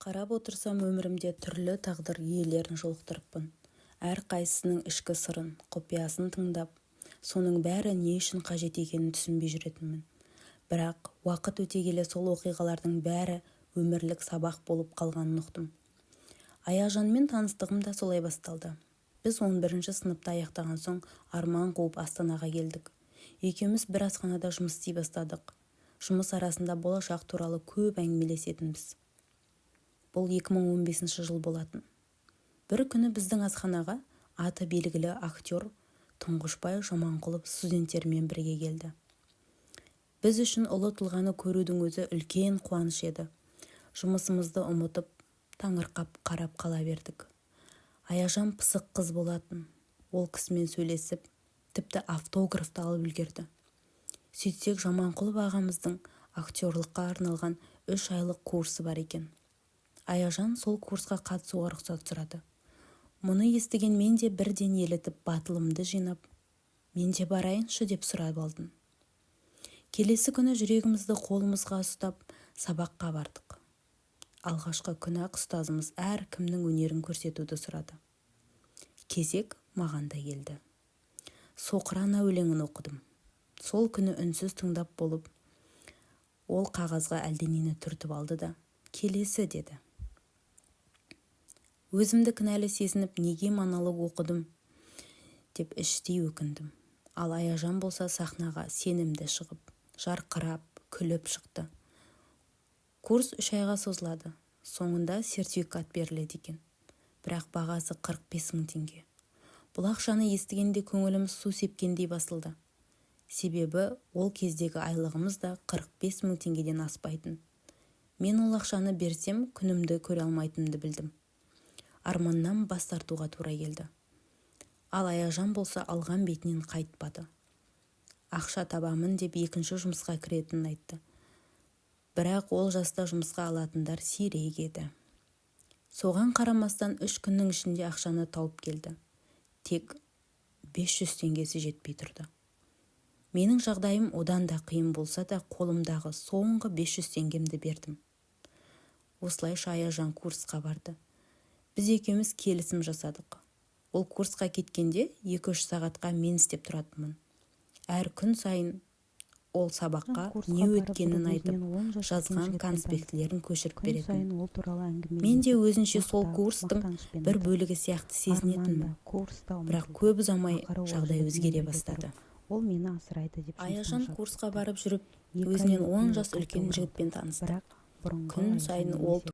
Қарап отырсам, өмірімде түрлі тағдыр иелерін жолықтырыппын. Әрқайсысының ішкі сырын, құпиясын тыңдап, соның бәрі не үшін қажет екенін түсінбей жүретінмін. Бірақ уақыт өте келе сол оқиғалардың бәрі өмірлік сабақ болып қалғанын ұқтым. Аяжанмен таныстығым да солай басталды. Біз 11-ші сыныпты аяқтаған соң арман қуып Астанаға келдік. Екеуміз бір асханада жұмыс істей бастадық. Жұмыс арасында болашақ туралы көп әңгімелесетінбіз. Бұл 2015 жыл болатын. Бір күні біздің асханаға аты белгілі актер Тұңғышбай Жаманқұлов студенттерімен бірге келді. Біз үшін ұлы тұлғаны көрудің өзі үлкен қуаныш еді. Жұмысымызды ұмытып, таңырқап қарап қала бердік. Аяжан пысық қыз болатын. Ол кісімен сөйлесіп, тіпті автограф та алып үлгерді. Сөйтсек, Жаманқұлов ағамыздың актерлыққа арналған 3 айлық курсы бар екен. Аяжан сол курсқа қатысуға рұқсат сұрады. Мұны естіген мен де бірден елітіп, батылымды жинап, «Мен де барайыншы» деп сұрап алдым. Келесі күні жүрегімізді қолымызға ұстап, сабаққа бардық. Алғашқы күні-ақ ұстазымыз әркімнің өнерін көрсетуді сұрады. Кезек маған да келді. «Соқыр ана» өлеңін оқыдым. Сол күні үнсіз тыңдап болып, ол қағазға әлденені түртіп алды да, «Келесі» деді. Өзімді кінәлі сезініп, неге монолог оқыдым деп іштей өкіндім. Ал Аяжан болса сахнаға сенімді шығып, жарқырап, күліп шықты. Курс 3 айға созылады. Соңында сертификат беріледі екен. Бірақ бағасы 45 мың теңге. Бұл ақшаны естігенде көңіліміз су сепкендей басылды. Себебі ол кездегі айлығымыз да 45 мың теңгеден аспайтын. Мен ол ақшаны берсем, күнімді көре алмайтынымды білдім. Арманнан бас тартуға тура келді. Ал Аяжан болса алған бетінен қайтпады. Ақша табамын деп екінші жұмысқа кіретінін айтты. Бірақ ол жаста жұмысқа алатындар сирек еді. Соған қарамастан 3 күннің ішінде ақшаны тауып келді. Тек 500 теңгесі жетпей тұрды. Менің жағдайым одан да қиын болса да, қолымдағы соңғы 500 теңгемді бердім. Осылайша Аяжан курсқа барды. Біз екеуміз келісім жасадық. Ол курсқа кеткенде 2-3 сағатқа мен істеп тұратынмын. Әр күн сайын ол сабаққа Курсқа не барып өткенін жүріп айтып, өзінен 10 жас үлкен жазған жігітпен конспектілерін көшіріп Күн беретін. сайын ол туралы Мен де әңгімелесіп, өзінше сол мақтап, курстың мақтанышпен бір айтады. бөлігі сияқты Арман сезінетінмін. да, курс та Бірақ ұмытылды. көп ұзамай Ақыры ол жағдай жігітімен өзгере бірге бастады. тұрып, ол мені асырайды деп жұмыстан Аяжан шығып курсқа кетті. барып жүріп, 2 ай өзінен өтті 10 ме, жас қайта үлкен оралды. жігітпен танысты. Бірақ бұрынғы Күн Аяжан сайын емес ол еді.